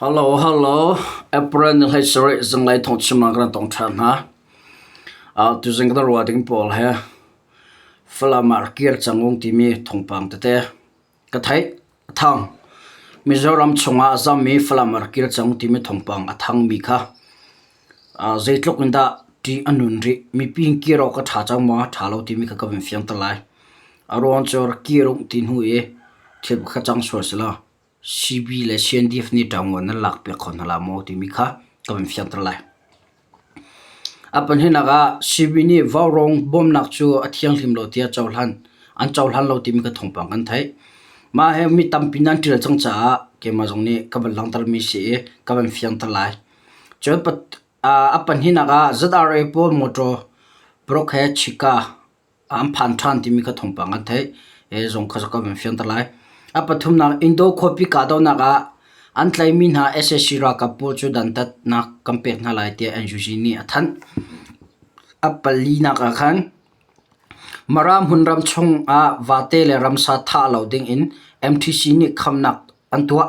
Hello, hello. April ni hlei sarih zinglei thawngchim ah kan tong ṭhan hna. Uh, tuzing kan ruah ding pawl he Falam ah kir cang timi thawngpang tete ka theih. A thang. Mizoram chungah a zammi Falam ah kir cang timi thawngpang a thangmi kha uh, zeitluk in dah ṭih a nun rih. Mipi in kir awk a ṭha cang maw, ṭha lo timi kha ka vun fiangter lai. A ruang cu rak kir uh ti hnu i thil kha cang sual si lo. CB le CNDF nih ṭawnguan nan lakpiak kho hna la maw timi kha ka van fianter lai. A pahnihnak ah CB nih vaurawng bawmnak cu a thianghlim lo tiah cohlan an cohlan lo timi kha thawngpang kan theih. Mah he mi tampi nan ṭial cang caah keimah zong nih ka van langhtermi si i ka van fianter lai. Cun a pahnihnak ah ZRA pawl motor paruk he Chika an phan ṭhan timi kha thawngpang an theih. Hi zong kha ka van fianter lai. A pathumnak Indo khuapi kahdohnak ah an tlaihmi hna sac ralkap pawl cu dantatnak kan pek hna lai tiah NUG nih a thanh. A palinak ah khan Mara hmunram chung ah vate le ramsa thah lo ding in MTC nih khamnak an tuah.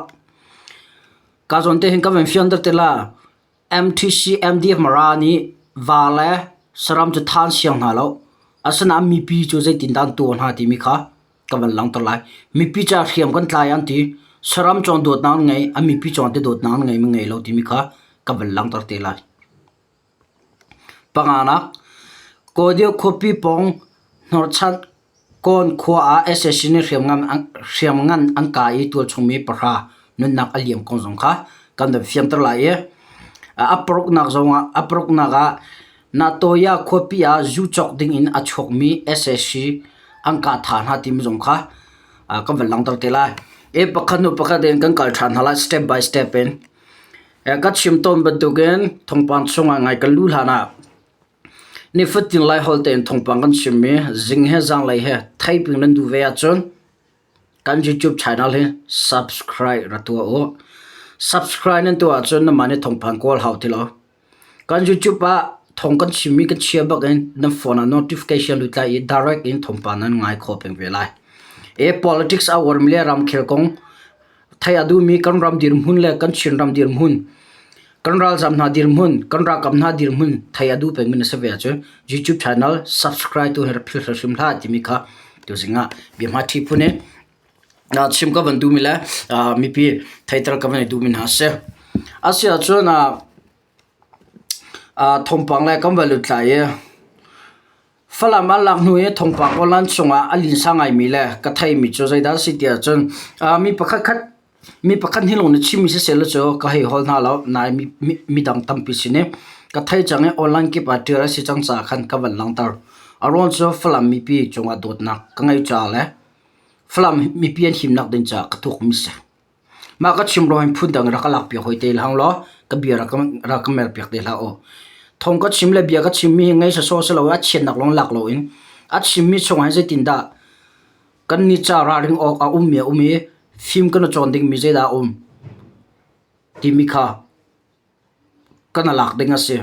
Ka zawn te hin ka van fianter te la. MTC MDF Mara nih va le saram cu than siang hna lo. Asinain mipi cu zeitindah an tuah hna timi kha ka van langhter lai. Mipi ca hriam kan tlai an ti. Saram cawng dawtnak an ngei, an mipi cawng te dawtnak an ngei ma ngei lo timi kha ka van langhter te lai. Panganak, Kawldio khuapi pawng hnorchanh Kawn khua ah sac nih hriamngan an kah i tualchung mi pahra nunnak a liam kong zong kha kan van fianter lai i a paruknak zongah a paruknak ah Natoya khuapi ah zu cawk ding in a chuakmi sac an kah thah hna timi zong kha kan van langhter te lai. I pakhat hnu pakhat in kan kal ṭhan hna lai step by step in. Ka chim tawn bantukin thawngpang chungah ngai kan luh hlan ah Nifatin Laiholh tein thawngpang kan chimmi zing he zaanglei he theiping nan duh ve ahcun kan YouTube channel hi subscribe ra tuah u. Subscribe nan tuah ahcun nanmah nih thawngpang kawl hau ti lo. Kan YouTube ah thawng kan chimmi kan chia bak in nan phone ah notification lut lai i direct in thawngpang nan ngai kho peng ve lai. E politics a uarmi le ramkhel kong Theih a duhmi kan ram dirhmun le kan Chinram dirhmun, kan ralzam hna dirhmun, kan ralkap hna dirhmun theih a duh pengmi na si ve ahcun YouTube channel subscribe tu hi rak philh hrim hlah timi kha tuzing ah biahma ṭhi phun in chim ka van duhmi le mipi theihter ka van i duhmi hna a si. A si ahcun thawngpang le kan van lut lai i Falam an lak hnu i thawngpang online chungah a linsa ngaimi le ka theimi cu zeidah a si ti ahcun mi pakhat khat mi pakhat hnilung na chimmi siseh law cu ka hei hawl hna lo nain mi midang tampi sin i ka thei cang i online kip ah ṭial a si cang caah khan ka van langhter. A ruang cu Falam mipi cungah dawtnak ka ngeih caah le Falam mipi an himnak ding caah ka tuakmi si. Mah ka chim ruang hin phundang rak ka lakpiak hoi te hlah law ka bia rak rak ka merpiak te hlah u. Thawng ka chim le bia ka chimmi hi ngei sawsawh si lo a chiatnak lawng lak loin a chimmi chungah hin zeitindah kan nih ca ralring awk a ummi a um i fim kan i cawn dingmi zeidah a um timi kha kan i lak ding a si.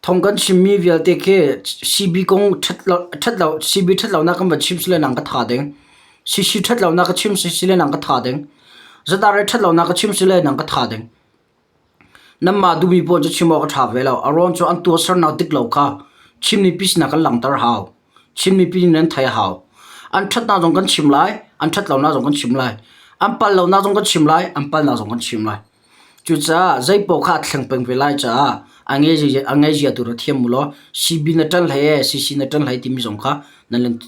Thawng kan chimmi vialte khi CB kong ṭhat lo CB ṭhat lonak kan van chim sile nang ka tha ding. CC ṭhat lonak ka chim sile nang ka tha ding. ZRA ṭhat lonak ka chim sile nang ka tha ding. Nanmah duhmi pawl cu chim awk a ṭha ve lo. A ruang cu an tuahsernak dik lo kha Chin mipi sinah kan langhter hau. Chin mipi nih nan theih a hau. An ṭhatnak zong kan chim lai, an ṭhat lonak zong kan chim lai. An palh lonak zong kan chim lai, an palhnak zong kan chim lai. Cucaah zeipaoh kha a thleng peng ve lai caah a ngeizia tu rak thiam u law CB na ṭan hlei ee, CC na ṭan hlei timi zong kha nan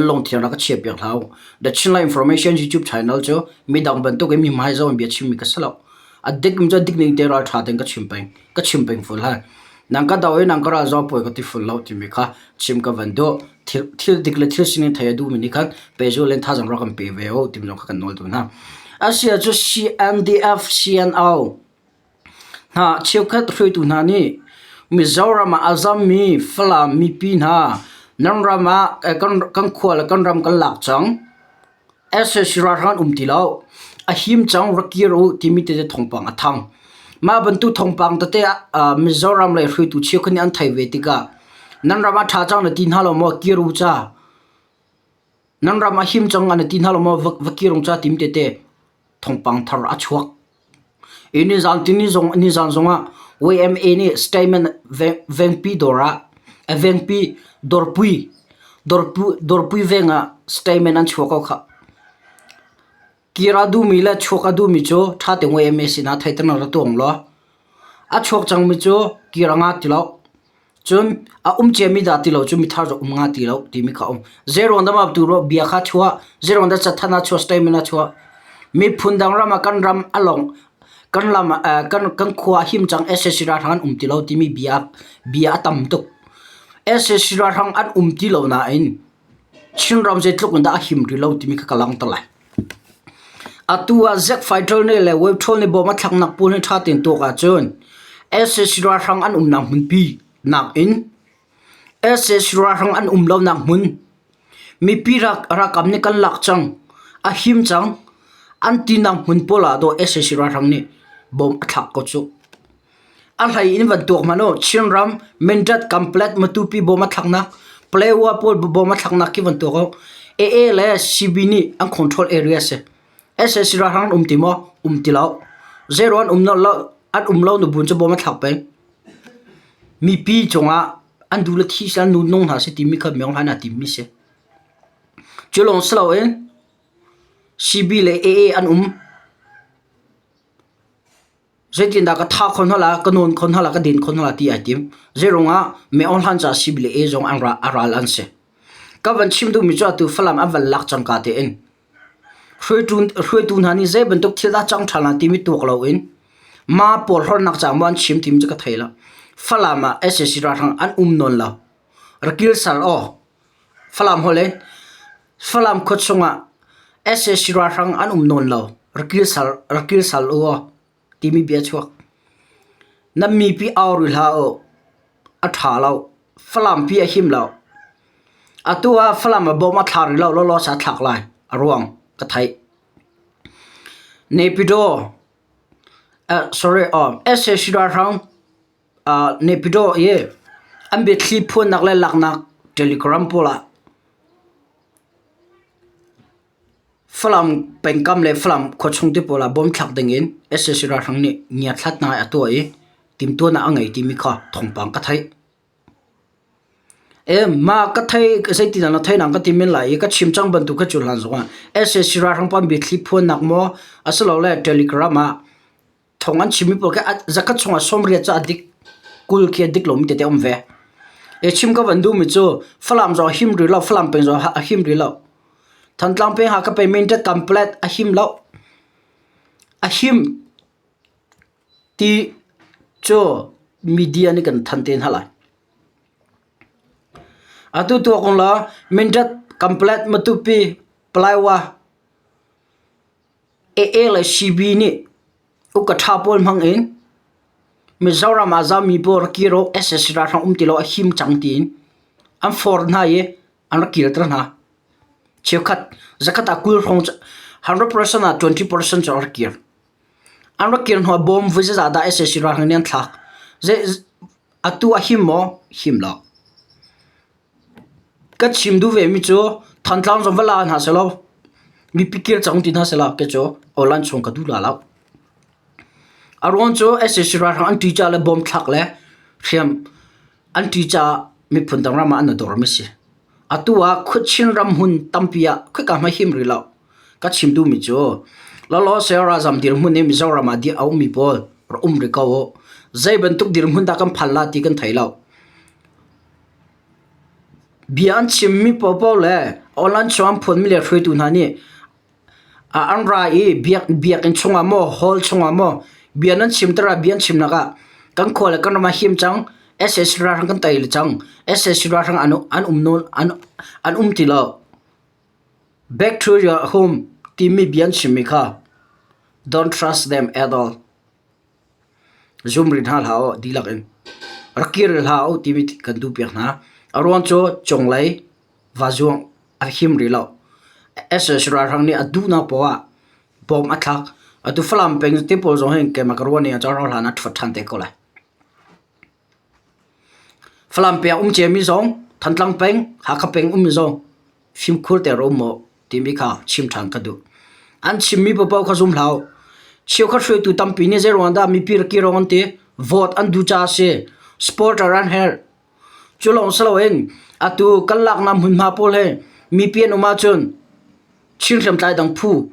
lungthin rak ka chiahpiak hlah u. The Chinland Information YouTube channel cu midang bantuk in mi hmai zoh in bia chimmi ka si lo. A dik mi cu a dik ning te ralṭha tein ka chim peng. Ka chim peng ful hai. Nang ka do i nang ka ral zaw pawi ka ti ful lo timi kha chim ka van duh. Thil dik le thil sining thei a duhmi nih khan pehzulh in thazaang rak kan pe ve u timi zong kha kan nawl duh hna. Asia cu CNDF CNO hna cheukhat hruaitu hna nih Mizoram ah a zammi Falam mipi hna nan ram ah kan khua le kan ram kan lak cang. Sac ralhrang an um ti lo. A him cang rak kir u timi tete thawngpang a thang. Mah bantuk thawngpang tete ah Mizoram lei hruaitu cheukhat nih an theih ve tikah nan ram ah ṭha cang na ti hna lo maw kir u ca. Nan ram a him cang na ti hna lo maw va kir u ca timi tete thawngpang thar a chuak. I nizan tini zong nizan zongah YMA nih statement vengpi dawr ah vengpi dawrpui dawrpui veng ah statement an chuah ko khah. Kir a duhmi le chuak a duhmi cu ṭha tein YMA sinah theihternak rak tuah law a chuak cangmi cu kir a ngah ti lo. Cun a um ciami dah ti lo cu mithar cu um nga ti lo timi kha a um. Zeiruang dah mah tu bia kha chuah, zeiruang dah cathanh ah chuah, statement ah chuah. Miphun dang ram ah kan ram a long, kan lam ah kan kan khua a him cang sac ralhrang an um ti lo timi bia bia a tam tuk. Sac ralhrang an um ti lo nain Chinram zeitluk in dah a him rih lo timi kha ka langhter lai. Atu ah Zack Fighter nih le Wave Troll nih bawm a thlaknak pawl hi ṭha tein tuak ahcun sac ralhrang an umnak hmunpi nakin sac ralhrang an um lonak hmun mipi ralkap nih kan lak cang, a him cang an tinak hmun pawl ah dawh sac ralhrang nih bawm a thlak ko cuh. A hlei in van tuak hmanh u, Chinram, Mindat, Kamplet, Matupi bawm a thlaknak, Palewa pawl bawm a thlaknak khi van tuak u. AA le CB nih an control area si. SAC ralhrang an um ti maw? Um ti lo. Zero an um lo, an um lo nu bun cu bawm a thlak peng. Mipi cungah an duh le thi sal nu nung hna si timi kha Myong Hlan a timmi si. Cu lawng si loin CB le AA an um. Zeitindah ka thah kho hna la, ka nawn kho hna la, ka din kho hna la ti ai tim. Zeiruangah Meon hlan ca si bile e zong an ra, a ral an si. Ka van chim duhmi cu atu Falam an van lak cangka tein hruaitu, hruaitu hna nih zei bantuk thil dah cang ṭhan la timi tuak loin ma pawl hornak ca maw an chim timi cu ka thei lo. Falam ah sac ralhrang an um nawn lo. Rakil sal aw. Falam holh in Falam khua chungah sac ralhrang an um nawn lo. Rakil sal, rakil sal u aw timi bia chuak. Nan mipi au rih hlah u. A ṭha lo. Falam pi a him lo. Atu ah Falam ah bom a thla rih lo lawlaw sa thlak lai. A ruang ka theih. Naypyidaw, uh, sorry, uh, sac ralhrang Naypyidaw i an biathli phuannak le laknak Telegram pawl ah Falam pengkam le Falam khuachung te pawl ah bom thlak ding in sac ralhrang nih ngiathlatnak a tuah i timhtuahnak a ngei timi kha thawngpang ka theih. Mah ka thei zeitindah na theih nang ka ti men lai i ka chim cang bantuk kha cu hlan zongah sac ralhrang pa an biathli phuannak maw asilole Telegram ah Thawng an chimmi pawl khi zakhat chungah 80 cu a dik, 20 khi a dik lomi tete a um ve. I chim ka van duhmi cu Falam zong a him rih lo, Falam peng zong a him rih lo. Thantlang peng Hakha peng Mindat Kanpalet a him lo. A him ti cu media nih kan thanh te hna lai. Atu tuak ung law Mindat Kanpalet Matupi Palaiwa AA le CB nih uka ṭha pawl hmang in Mizoram ah zaami pawl rak kir awk sac ralhrang um ti lo a him cang tiin an forh hna i an rak kirter hna. Cheukhat zakhat ah 20 hrawng 100% ah 20% cu an rak kir. An rak kir hnuah bawm voi zeizah dah sac ralhrang nih an thlak. Atu a him maw? Him lo. Ka chim duh vemi cu Thantlang zong va la hna sehlaw mipi kir cang ti hna sehlaw kei cu aw-lan chung ka duh la lo. A ruang cu sac ralhrang an ṭih caah le bom thlak le hriam an ṭih caah miphun dang ram ah an i dor mi si. Atu ah Khuachin ram hmun tampi ah khoika hmanh him rih lo. Ka chim duhmi cu lawlaw seh ralzam dirhmun i Mizoram ah a ummi pawl rak um rih ko u. Zei bantuk dirhmun dah kan phan la ti kan thei lo. Bia an chimmi paohpaoh le online chung an phuanmi le hruaitu hna nih an ra i biakinn chungah maw, hall chungah maw bia nan chim tikah bia an chimnak ah kan khua le kan ram a him cang, sac ralhrang kan tei cang, sac ralhrang an um nawn an um ti lo. Back to your home timi bia an chimmi kha don't trust them at all. Zum rih hna hlah u dihlak in. Rak kir rih hlah u timi kan duhpiak hna. A ruang cu cunglei vazuang a him rih lo. sac ralhrang nih a duhnak poah ah bom a thlak. Atu Falam peng te pawl zong hin keimah ka ruah ning ah cun hlan ah ṭhuat ṭhan te ko lai. Falam peng um ciami zong, Thantlang peng, Hakha peng ummi zong fimkhur te ro maw timi kha chim ṭhan ka duh. An chimmi paohpaoh kha zum hlah u. Cheukhat hruaitu tampi nih zeiruang dah mipi rak kir an ti? Vote an duh caah a si. Supporter an herh. Cu lawng si loin atu kan laknak hmunhma pawl hi mipi an um ahcun Chin hriamtlai dang phu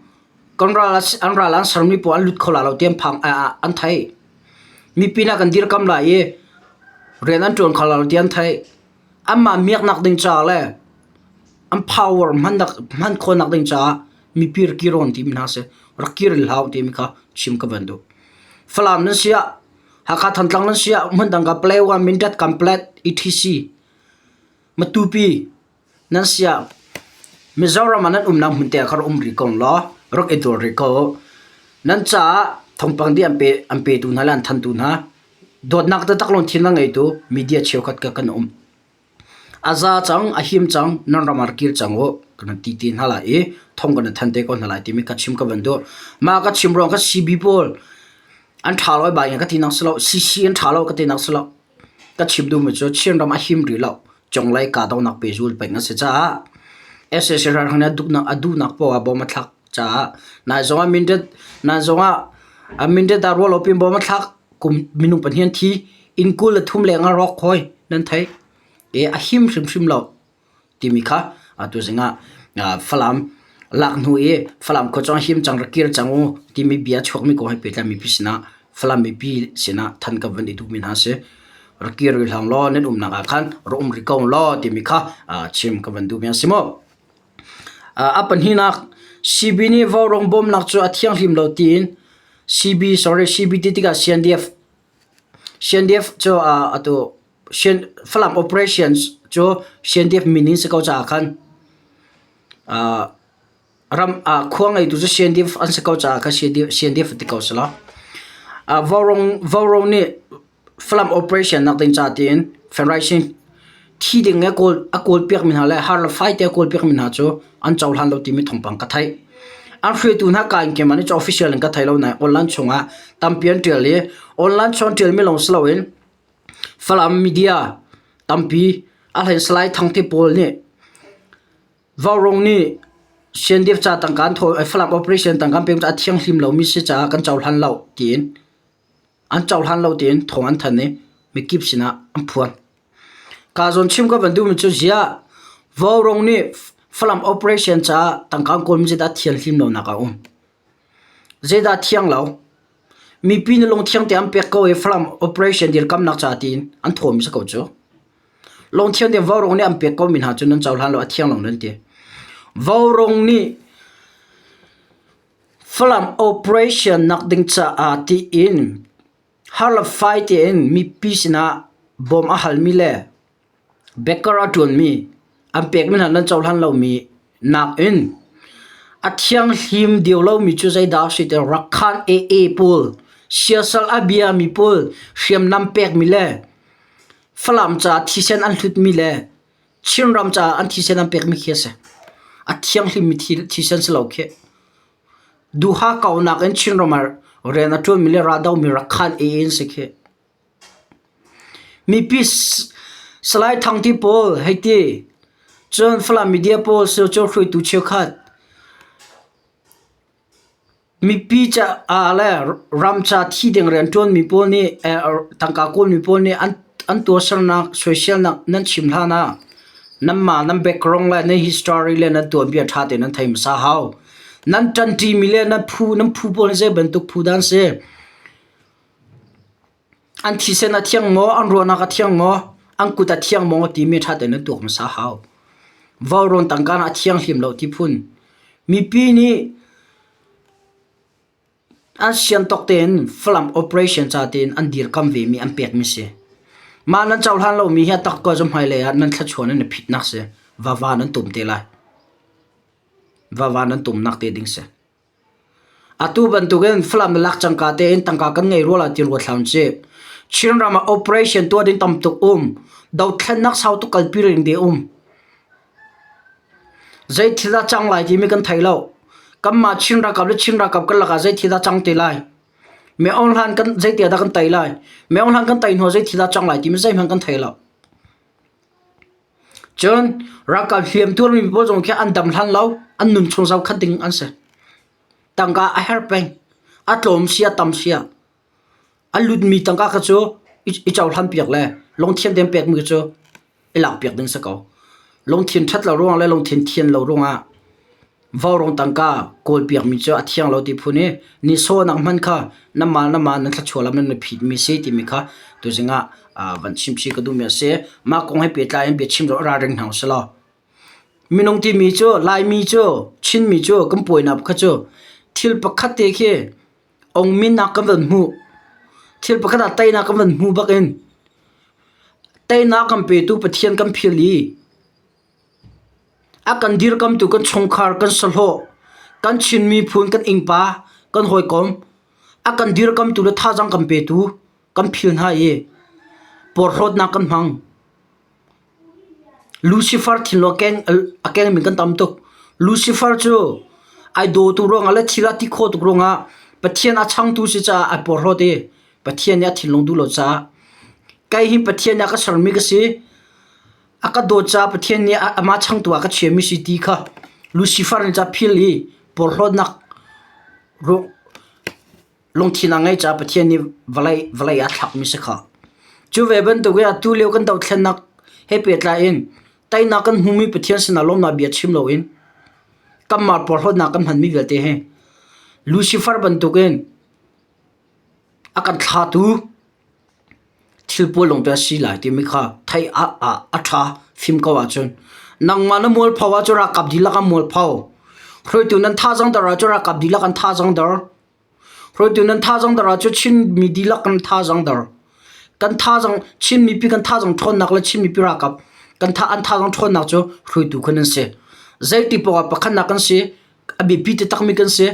kan ral an ral an sermi pawl an lut kho lai lo ti an phang an theih. Mipi na kan dirkam lai i rian an ṭuan kho lai lo ti an theih. Anmah miaknak ding caah le an power hman khawhnak ding caah mipi rak kir awn timi hna si. Rak kir in hlah u timi kha chim ka van duh. Falam nan si ah, Hakha Thantlang nan si ah, hmundang ka Palawan, Mindat, Kanpetlet, etc. Matupi nan si ah Mizoram ah nan umnak hmun te ah kha rak um rih ko law rak i dawr rih ko. Nan caah thawngpang dih an pe an petu hna le an thantu hna dawtnak taktak lungthin a ngeitu media cheukhat ka kan um. A za cang, a him cang, nan ram ah rak kir cang u kan ti te hna lai i thawng kan than te ko hna lai timi ka chim ka van duh. Mah ka chim ruang ka CB pawl an ṭha lo ai bai ka ti nak si lo, CC an ṭha lo ka ti nak si lo. Ka chim duhmi cu Chinram a him rih lo. Conglei kahdohnak pehzul peng a si caah sac ralhrang nih a duhnak paoh ah bom a thlak caah nai zong ah Mindat nai zong ah Mindat ah ruahlo piin bom a thlak kum minung pahnih an thi inn 23 leng a rawk hawi nan theih i a him hrimhrim lo. timi kha atu zing ah Falam lak hnu i Falam khua cu him cang rak kir cang u timi bia chuakmi kong he pehtlai mipi sinah Falam mipi sinah than ka van i duhmi hna si. Rak kir rih hlang law nan umnak ah khan rak um rih ko law timi kha chim ka van duhmi a si mu. A pahnihnak CB nih vaurawng bawmnak cu a thianghlim lo tiin CB sorry CB ti tikah CNDF CNDF cu atu Falam operations cu CNDF min in si ko caah khan ram khua ngeitu cu CNDF an si ko caah khan CNDF ti ko selaw. Vaurawng nih Falam operation nak ding ca tiin Federation thi ding i a kawl piakmi hna le har le fai te a kawl piakmi hna cu an cohlan lo timi thawngpang ka theih. An hruaitu hna ka in keimah nih cu official in ka thei lo nain online chungah tampi an ṭial i online chung an ṭialmi lawng si loin Falam media tampi a hlei Salai Thangte pawl nih Vaurawng nih CNDF ca tangka an thawl Falam operation tangka an pek a thianghlim lomi si caah kan cohlan lo tiin an cohlan lo tiin thawng an thanh i mikip sinah an phuan. Ka zawn chim ka van duhmi cu ziah Vaurawng nih Falam operation caah tangka an kawlmi zeidah thianghlim lonak a um. Zeidah thiang lo? Mipi nih lungthiang te an pek ko i Falam operation dirkamnak ca tiin an thawmi si ko cu. Lungthiang te Vaurawng nih an pek komi hna cu nan cohlan lo a thiang lo nan ti. Vaurawng nih Falam operation nak ding caah tiin har le fai tein mipi sinah bawm a halmi le Baker a ṭuanmi an pekmi hna nan cohlan lomi nakin a thianghlim deuh lomi cu zeidah a si ti Rakhan AA pawl, siasal a biami pawl hriamnam pekmi le Falam caah thisen an hlutmi le Chinram caah an thisen an pekmi khi a si. A thianghlimmi thisen si lo khi. Duha kaunak in Chinram ah rian a ṭuanmi le raldomi Rakhan AA an si khi. Mipi Salai Thangti pawl hei ti. Cun Falam media pawl cu hruaitu cheukhat mipi caah le ram ca thi ding rianṭuanmi pawl nih tangka kawlmi pawl nih an tuahsernak soiselnak nan chim hlan ah nanmah nan background le nan history le nan tuanbia ṭha tein nan thei hmasa hau. Nan ṭanṭimi le nan phu nan phu pawl hi zei bantuk phu dah an si? An thisen a thiang maw, an ruahnak a thiang maw, an kut a thiang maw timi ṭha tein an tuak hmasa a hau. Vaurawng tangka a thianghlim lo ti phun. Mipi nih an sian tawk tein Falam operation ca tein an dirkam vemi an pekmi si. Mah nan cohlan lomi hi a tak ko cu hmailei ah nan thluachuah nan i phitnak si. Vava nan tum te lai. Vava nan tumnak te ding si. Atu bantukin Falam na lak cangka tein tangka kan ngei rua lai ti ruat hlah usih. Chinram ah operation tuah ding tam tuk um. Dothlennak sau tuk kalpi ring de um. Zei thil dah cang lai timi kan thei lo. Kanmah Chin ralkap le Chin ralkap kan lakah zei thil dah cang te lai. Me Aung Hlan kan zeitia dah kan tei lai. Me Aung Hlan kan tei hnu zei thil dah cang lai timi zeihmanh kan thei lo. Cun ralkap hliamtuarmi pawl zong khi an dam hlan lo, an nun chung zohkhat ding an si. Tangka a herh peng. A tlawm sia tam sia. A lutmi tangka kha cu i cohlan piak le lungthian tein pekmi cu i lak piak ding si ko. Lungthin ṭhat lo ruangah le lungthin thian lo ruangah vaurawng tangka kawl piakmi cu a thiang lo ti phun i nihsawhnak hmanh kha nanmah nanmah nan thluachuah lam nan i phitmi si timi kha tuzing ah van chimchih ka duhmi a si. Mah kong he pehtlai in biachim zong i ralring hna usih law. Minung timi cu Laimi cu Chinmi cu kan puainak kha cu thil pakhat te khi ongminnak kan van hmuh. Thil pakhat ah teinak kan van hmuh bak in teinak kan petu Pathian kan phil i a kan dirkamtu kan chungkhar kan sahlawh kan Chin miphun kan innpa kan hawikom a kan dirkamtu le thazaang kan petu kan phil hna i porhlawtnak kan hmang. Lucifer thinlung a kengmi kan tam tuk. Lucifer cu ai dawtu ruangah le thil a ti khawh tuk ruangah Pathian a changtu si caah ai porhlawt i Pathian nih a thinlung duh lo caah kei hi Pathian nih a ka sermi ka si. A ka dawt caah Pathian nih amah changtu ah a ka chiami si ti kha Lucifer nih ca phil i porhlawtnak Lungthin a ngeih caah Pathian nih vawlei vawlei ah thlakmi si kha. Cu ve bantuk in atu lio kan dothlennak he pehtlai in teinak kan hmumi Pathian sinah lawmnak bia chim loin kanmah porhlawtnak kan hmanmi vialte hi Lucifer bantukin a kan thlatu thil pawl lawngte a si lai timi kha theih ah a ṭha fim ko ahcun nangmah na mualpho ahcun ralkap dihlak an mualpho. Hruaitu nan thazaang dor ahcun ralkap dihlak an thazaang dor. Hruaitu nan thazaang dor ahcun Chin mi dihlak kan thazaang dor. Kan thazaang Chin mipi kan thazaang ṭhawnnak le Chin mipi ralkap kan tha an thazaang ṭhawnnak cu hruaitu kha nan si. Zeiti poah pakhatnak kan si. A biapi taktakmi kan si.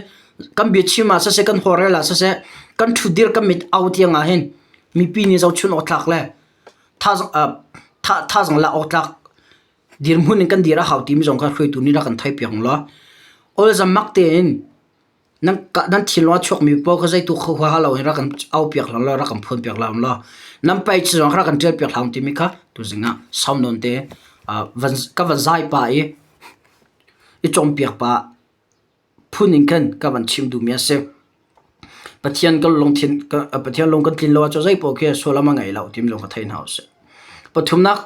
Kan biachim ah siseh, kan hawrel ah siseh, kan ṭhutdir kan mit au tiang ah hin mipi nih zohchun awk tlak le thazaang lak awk tlak dirhmun in kan dir a hau timi zong kha hruaitu nih rak kan theihpiak law olzam mak tein nan nan thinlung a chuakmi paoh kha zeitu huaha lo in rak kan aupiak hlah law rak kan phuanpiak hlah law nan page zong kha rak kan ṭialpiak hlah timi kha tuzing ah sau nawn te ka van zai pah i i cawnpiak pah phun in khan ka van chim duhmi a si. Pathian kan lungthin Pathian lung kan tlin lo ahcun zei paoh khi sullam a ngei lo timi zong kha thei hna usih. Pathumnak,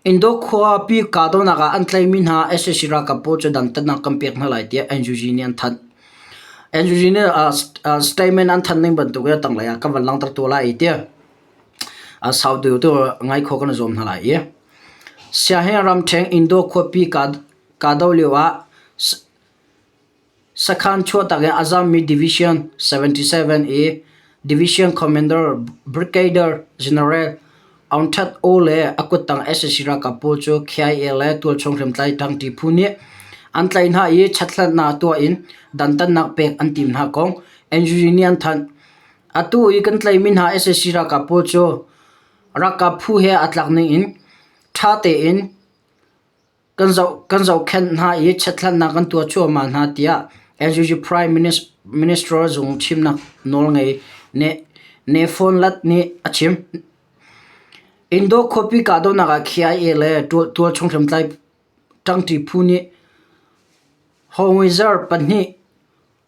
Indo khuapi kahdohnak ah an tlaihmi hna sac ralkap pawl cu dantatnak kan pek hna lai tiah NUG nih an thanh. NUG nih statement an thanh ning bantuk in a tanglei ah kan van langhter tuah lai i tiah sau deuh tu ngai khawh kan i zuam hna lai i Siahen ramṭhen Indo khuapi kahdoh lio ah Sakhan chuahtak in a zammi Division 77 i Division Commander Brigadier General Aung Thet Oo le a kuttang sac ralkap pawl cu KIA le tualchung hriamtlai ṭangṭi phu nih an tlaih hna i chekhlatnak tuah in dantatnak pek an tim hna kong NUG nih an thanh. Atu i kan tlaihmi hna sac ralkap pawl cu ralkap phu he aa tlak ning in ṭha tein Kan zohkhenh hna i chekhlatnak kan tuah cuahmah hna tiah NUG Prime Minister zung chimnak nawlngei Ne Phone Lat nih a chim. Indo khuapi kahdohnak ah KIA le tualchung hriamtlai ṭangṭi phu nih howitzer pahnih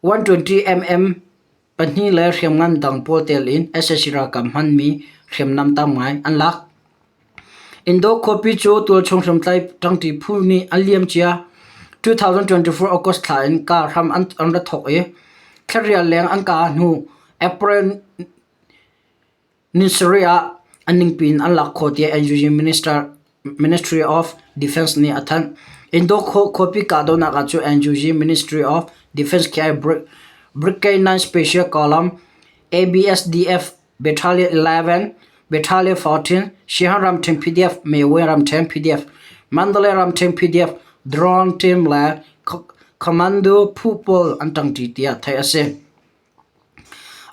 120mm pahnih le hriamngan dang pawl tel in sac ralkap hmanmi hriamnam tam ngai an lak. Indo khuapi cu tualchung hriamtlai ṭangṭi phu nih an liamcia 2024 August thla in kar hram an ra thawk i thlarial leng an kah hnu April Ni sarih ah a ningpi in an lak khawh tiah NUG Ministry of Defense nih a thanh. Indo khuapi kahdohnak ah cun NUG Ministry of Defense KI Brigade 9 Special Column, ABSDF Battalion 11, Battalion 14, Shihan ramṭhen PDF, Mewin ramṭhen PDF, Mandalay ramṭhen PDF, Drone Team le Commando phu pawl an ṭangṭi tiah theih a si.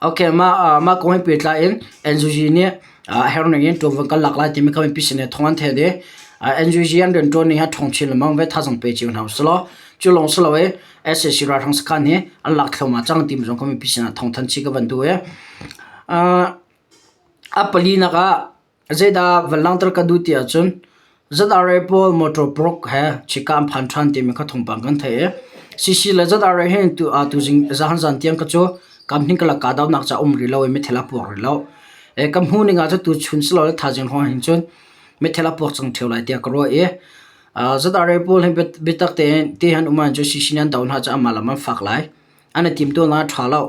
Okay, mah mah kong he pehtlai in NUG nih a herh ning in ṭuanvo kan lak lai timi kha mipi sin in thawng an theih i NUG an rianṭuan ning hi a ṭhawng chin lengmang ve thazaang pe cio hna usih law cu lawng si lo i sac ralhrang sakhan hi an lak thluahmah cang timi zong kha mipi sinah thawng thanh chih ka van duh i a palinak ah Zeidah van langhter ka duh ti ahcun ZRA pawl motor paruk he chika an phan ṭhan timi kha thawngpang kan theih i CC le ZRA hin tuzing zahan zan tiang kha cu Kam hning karlak kahdohnak ca um rih lo i meithal a puak rih lo. Ka hmuh ning ah cun tuchun silole thaizing hrawng hin cun meithal a puak cang ṭheo lai tiah ka ruah i ZRA pawl hi biatak tein ti han um ahcun CC nih an doh hna cu anmah lam an fak lai. An i timtuahnak a ṭha lo.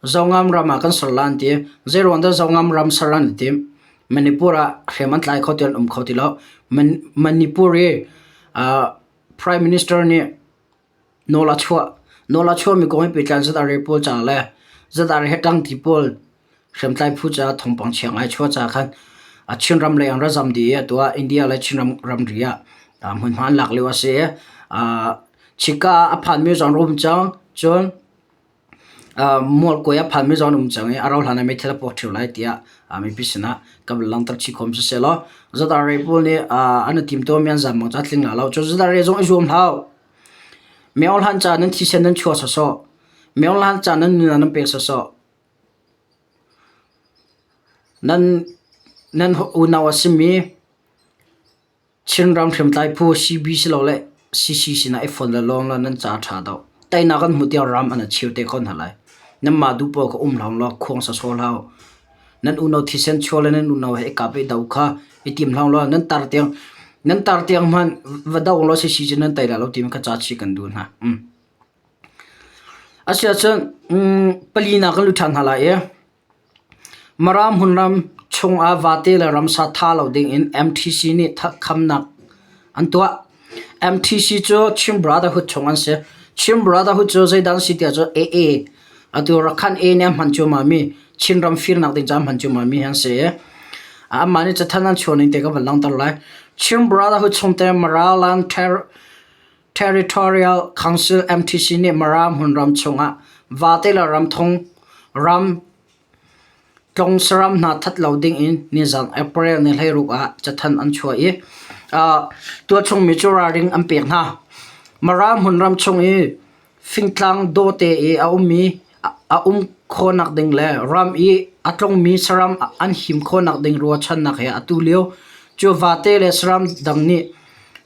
Zongam ram ah kan ser la an ti. Zeiruang dah Zongam ram ser an i timh? Manipur ah hriam an tlai kho ti an um kho ti lo. Manipur i Prime Minister nih nawl a chuah. Nawl a chuahmi kong he pehtlai in ZRA pawl ca le ZRA he ṭangti pawl hriamtlai phu caah thawngpang chia ngai chuah caah khan Chinram lei an ra zam dih i atu ah India le Chinram ramri ah hmunhma an lak lio a si i chika ah a phanmi zong an um cang. Cun Mualkawi a phanmi zong an um cang i a rauh hlan ah meithal a puak ṭheo lai tiah mipi sinah ka van langhter chih khawm sisehlaw ZRA pawl nih an i timtuahmi an zaam bang cu a tling lai lo. Cun ZRA zong i zuam hlah. Myohlan ca nan thisen nan chuah sawsawh. Myohlan ca nan nun nan pek sawsawh. Nan nan unau a simi Chinram hriamtlai phu CB silole CC sinah i fon le lawng law nan ca a ṭha deuh. Teinak an hmuh tiang ram an chir te ko hna lai. Nanmah duh paoh kha um hlah law khuang sawsawh hlah u. Nan unau thisen chuah le nan unau he i kap i do kha i tim hlah law nan tar tiang nan tar tiang hmanh va do law CC cu nan tei lai lo timi kha ca chih kan duh hna. Um. Asiahcun um, palinak kan lut ṭhan hna lai i Mara hmunram chungah vate le ramsa tha lo dingin MTC nih khamnak an tuah. MTC cu Chin Brotherhood chung an si. Chin Brotherhood cu zeidah an si tiah cun AA atu Rakhan A nih a hman cuahmahmi Chinram firnak ding caah a hman cuahmahmi an si i anmah nih cathanh an chuah ning te ka van langhter lai. Chin Brotherhood chungtel Maraland Territorial Council MTC nih Mara hmunram chungah vate le ramthong ram tlong saram hna that lo dingin nizan April ni 16 ah cathanh an chuah i tualchungmi cu ralring an pek hna. Mara hmunram chung i fingtlang dawte i a ummi a um khawhnak ding le ram i a tlongmi saram an him khawhnak ding ruahchannak he atu lio cu vate le saram dang nih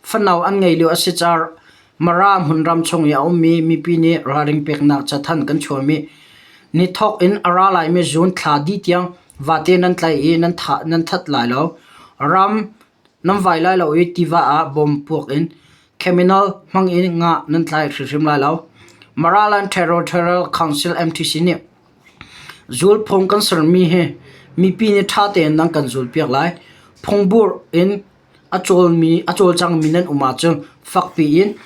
Fano an ngei lio a si caah Mara hmunram chung i a ummi mipi nih ralring peknak cathanh kan chuahmi ni thawk in a ra laimi June thla dih tiang vate nan tlaih i nan thah nan that lai lo. Ram nan vai lai lo i tiva ah bom puak in criminal hmang in nga nan tlai hrimhrim lai lo. Maraland Territorial Council MTC nih zulphung kan sermi hi mipi nih ṭha tein nan kan zulpiak lai. Phungburh in a cawlmi a cawlcangmi nan um ahcun fakpi in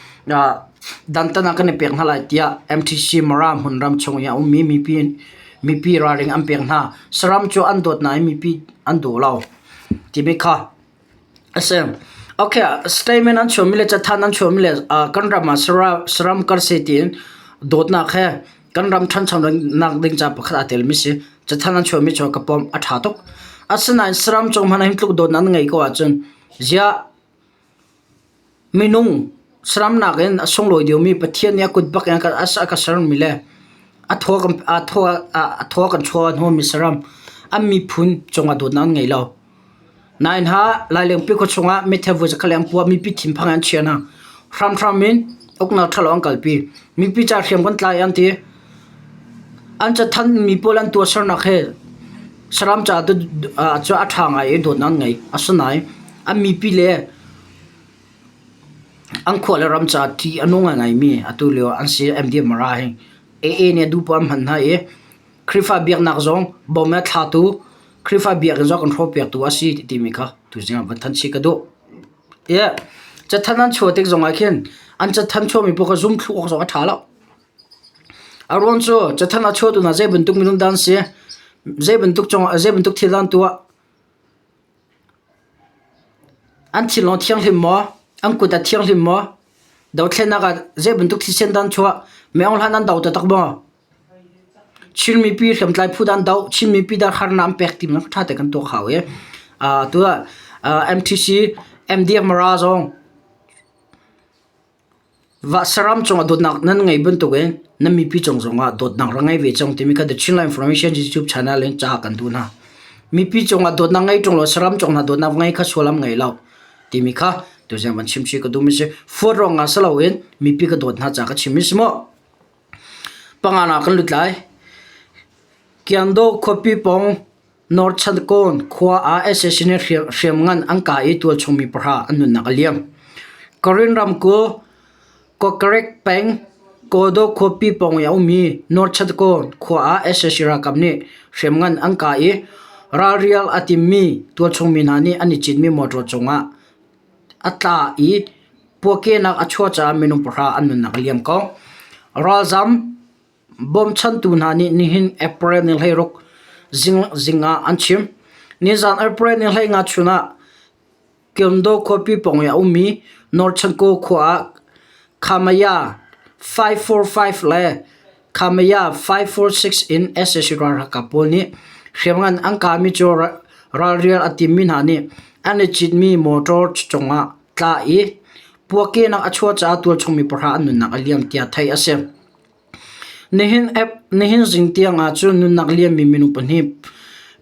dantat ah kan i pek hna lai tiah MTC Mara hmunram chung i a ummi mipi mipi ralring an pek hna. Saram cu an dawt nain mipi an daw lo timi kha a si. Okay, statement an chuahmi le cathanh an chuahmi le kan ram ah saram kar seh tiin dawtnak he kan ram ṭhanchonak ding ca pakhat aa telmi si. Cathanh an chuahmi cu ka pom a ṭha tuk. Asinain saram cung hmanh ah hi tluk dawtnak na ngeih ko ahcun ziah minung saram nakin a sunglawi deuhmi Pathian nih a kut bak in a ka sermi le a thaw a thaw a thaw kan chuah hnawmi saram an miphun cungah dawtnak an ngei lo. Nain ha Lailengpi khua chungah meithal voi zakhat le an puah mipi thinphang in an chiah hna. Hramhram in uknak ṭhalo an kalpi. Mipi ca hriam kan tlai an ti. An cathanh mi pawl an tuahsernak hi saram ca cu a ṭha ngai i dawtnak an ngei. Asinain an mipi le an khua le ram ca ṭih a nung ngaingaimi atu lio an si MDF Mara hi. AA nih a duh poah an hman hna i Khrihfa biaknak zong bawm a thlatu, Khrihfa biakinn zong kan hrawhpiaktu a si timi kha tuzing ah van thanh chih ka duh. Yeah. Cathanh an chuah tik zongah khin an cathanh chuahmi paoh kha zum thlu awk zong a ṭha lo. A ruang cu cathanh a chuahtu hna zei bantuk minung dah an si, zei bantuk cungah zei bantuk thil dah an tuah, An thinlung a thianghlim maw? An kut a thianghlim maw? Dothlennak ah zei bantuk thisen dah an chuah? Meng hlan an do taktak maw? Chin mipi hriamtlai phu dah an doh? Chin mipi dah harnak an pek ti ṭha tein kan tuak hau i tu ah MTC, MDF Mara zong Saram cungah dawtnak nan ngei bantukin nan mipi cung zongah dawtnak rak ngei ve cang timi kha The Chinland Information YouTube channel in ca kan duh hna. Mipi cungah dawtnak ngei ṭung lo saram cung hna dawtnak ngei kha sualam ngei lo timi kha tuzing van chim chih ka duhmi si. Fuat ruangah si loin mipi ka dawt hna ca ka chimmi si maw? Pangan ah kan lut lai. Kiangdaw khuapi pawng Northchankawn khua ah sac nih hriamngan an kah i tualchung mi pahra an nunnak a liam. Karen ramkulh Kokkrek peng Kawdaw khuapi pawng i a ummi Northchankawn khua ah sac ralkap nih hriamngan an kah i ralrial a timmi tualchung mi hna nih an i citmi motor cungah a tla i puakehnak a chuah caah minung pahra an nunnak a liam ko. Ralzam Bawmchantu hna nih nihin April ni 16 zing ah an chim. Nizan April ni 15 chun ah Kyondaw khuapi pawng i a ummi Northchanko khua ah Khamaya 545 le Khamaya 546 in sac ralkap pawl nih hriamngan an kahmi cu ralrial a timmi hna nih an i citmi motor cungah tla i puakehnak a chuah caah tualchung mi pahra an nunnak a liam tiah theih a si. Nihin zing tiang ah cun nunnak liammi minung pahnih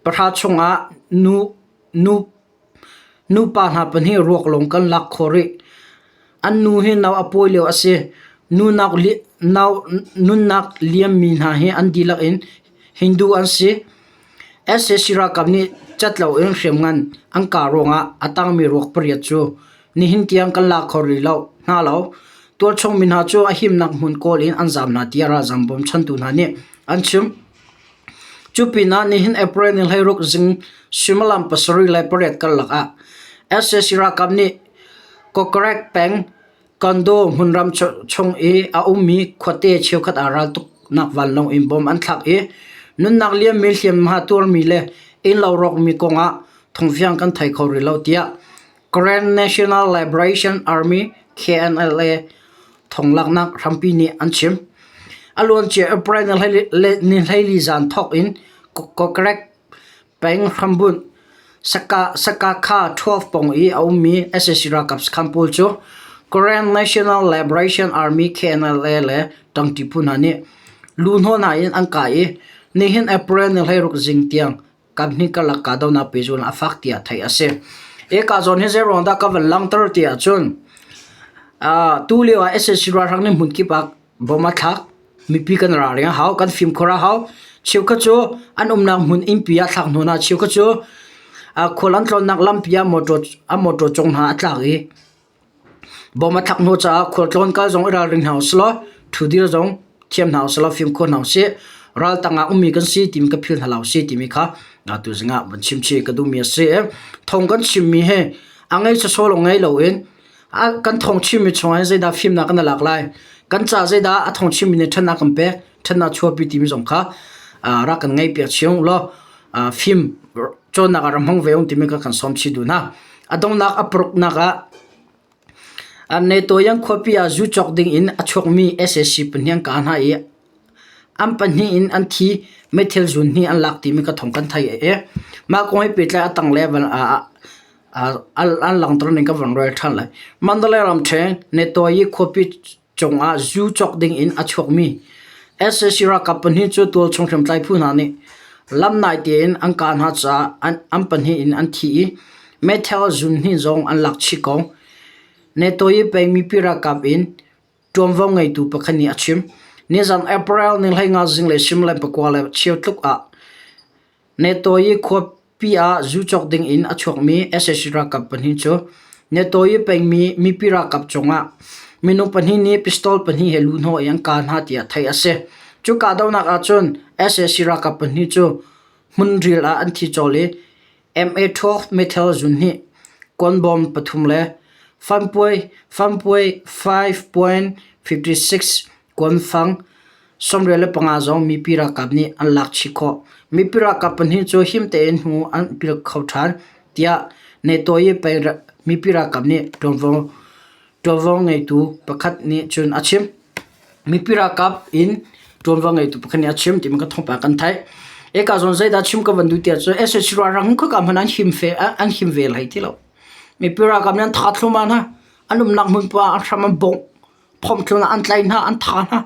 pahra chungah nupa hna pahnih ruak lawng kan lak khawh rih. An nu hi nau a pawi lio a si. Nunnak liammi hna hi an dihlak in Hindu an si. Sac ralkap nih cat loin hriamngan an kah ruangah a tangmi ruak pariat cu nihin tiang kan la kho rih lo hna lo. Tualchung mi hna cu a himnak hmun kawl in an zaam hna tiah ralzaam bawmchantu hna nih an chim. Cu pinah nihin April ni 16 zing suimilam 7:08 karlak ah sac ralkap nih Kokkrek peng Kondo hmunram chung i a ummi khuate cheukhat ah raltuknak vanlawng in bom an thlak i nunnak liammi hliamhma tuarmi le innlo rawkmi kongah thawngfiang kan thei kho rih lo tiah Karen National Liberation Army KNLA thonglaknak hrampi nih an chim. A luancia April ni 14 zan thawk in Kokkrek Peng hrambunh Sakakha 12 pawng i a ummi sac ralkap sakhan pawl cu Karen National Liberation Army KNLA le ṭangṭi phu hna nih luhhnawh hna in an kah i nihin April ni 16 zing tiang kaphnih karlak kahdohnak pehzul a fak tiah theih a si. Hi ka zawn hi zeiruang dah ka van langhter ti ahcun tulio ah sac ralhrang nih hmunkip ah Bom a thlak. Mipi kan ralring a hau. Kan fimkhur a hau. Cheukhat cu an umnak hmun innpi ah thlak hnu hna. Cheukhat cu khual an tlawnnak lampi ah motor a motor cung hna a tlak i bom a thlak hnu caah khualtlawn kal zong i ralring hna usilaw ṭhudir zong thiam hna usilaw fimkhur hna usih. Ral tang ah ummi kan si timi ka phil hna lo si timi kha tu zing ah van chim chih ka duhmi a si. Thawng kan chimmi hi a ngei sawsawh lo ngei loin Kan thawng chimmi chungah hin zeidah fimnak kan lak lai? Kan ca zeidah a thawng chimmi nih ṭhatnak kan pek, ṭhatnak chuahpi timi zong kha rak kan ngaihpiak chih u law fim cawnnak ah rak hmang ve u timi kha kan sawm chih duh hna. A donghnak a paruknak ah Netoyan khuapi ah zu cawk ding in a chuakmi sac pahnih an kah hna i an pahnih in an thi. Meithil zun hnih an lak timi ka thawng kan theih i mah kong he pehtlai a tanglei an langhter ning ka van rel ṭhan lai. Mandalay ramṭhen Netoyi khuapi cungah zu cawk ding in a chuakmi sac ralkap pahnih cu tualchung hriamtlai phu hna nih lamnai tein an kah hna caah an pahnih in an thi i meithal zun hnih zong an lak chih ko. Netoyi peng mipi ralkap in ṭuanvo ngeitu pakhat nih a chim. Nizan April ni 15 zinglei suimilam 9:15 tluk ah Netoyi khuapi ah zu cawk ding in a chuakmi sac ralkap pahnih cu Netoyi pengmi mipi ralkap cungah minung pahnih nih pistol pahnih he luhhnawh in an kah hna tiah theih a si. Cu kahdohnak ahcun sac ralkap pahnih cu hmunril ah an thi colh i MA-12 meithal zun hnih, kuanbawm pathum le Fampuai 5.56 kuanfang 95 zong mipi ralkap nih an lak chih khawh. Mipi ralkap pahnih cu him tein hnu an pil kho ṭhan, tiah NATO i mipi ralkap nih ṭuanvo ngeitu pakhat nih cun a chim. Mipi ralkap in ṭuanvo ngeitu pakhat nih a chim timi ka thawngpang kan theih. Eka zawn zeidah chim ka van duh tiah cun sac ralhrang khuka hmanh an him fe an him ve hlei ti lo. Mipi ralkap nih an tha thluma hna. An umnak hmun pa an hram an bongh. Phomh an tlaih hna, an tha hna.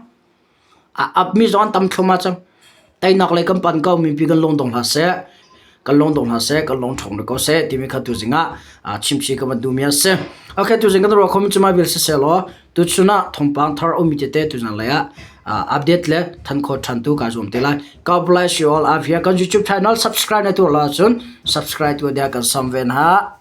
A apmi zong an tam thluahmah cang. Teinak lei kan pan ko, mipi kan lung dong hlah seh. Kan lung dong hlah seh, kan lung ṭhawng ko seh timi kha tuzing ah chimchih ka van duhmi a si. Okay, tuzing kan ruah khomi cu mah vial siseh law tuchun ah thawngpang thar ummi tete tuzing lei ah. Update le than kho than tu ka zuam te lai. God bless you all. Avia kan YouTube channel subscribe na tu la cun subscribe tu dia kan sam ven ha.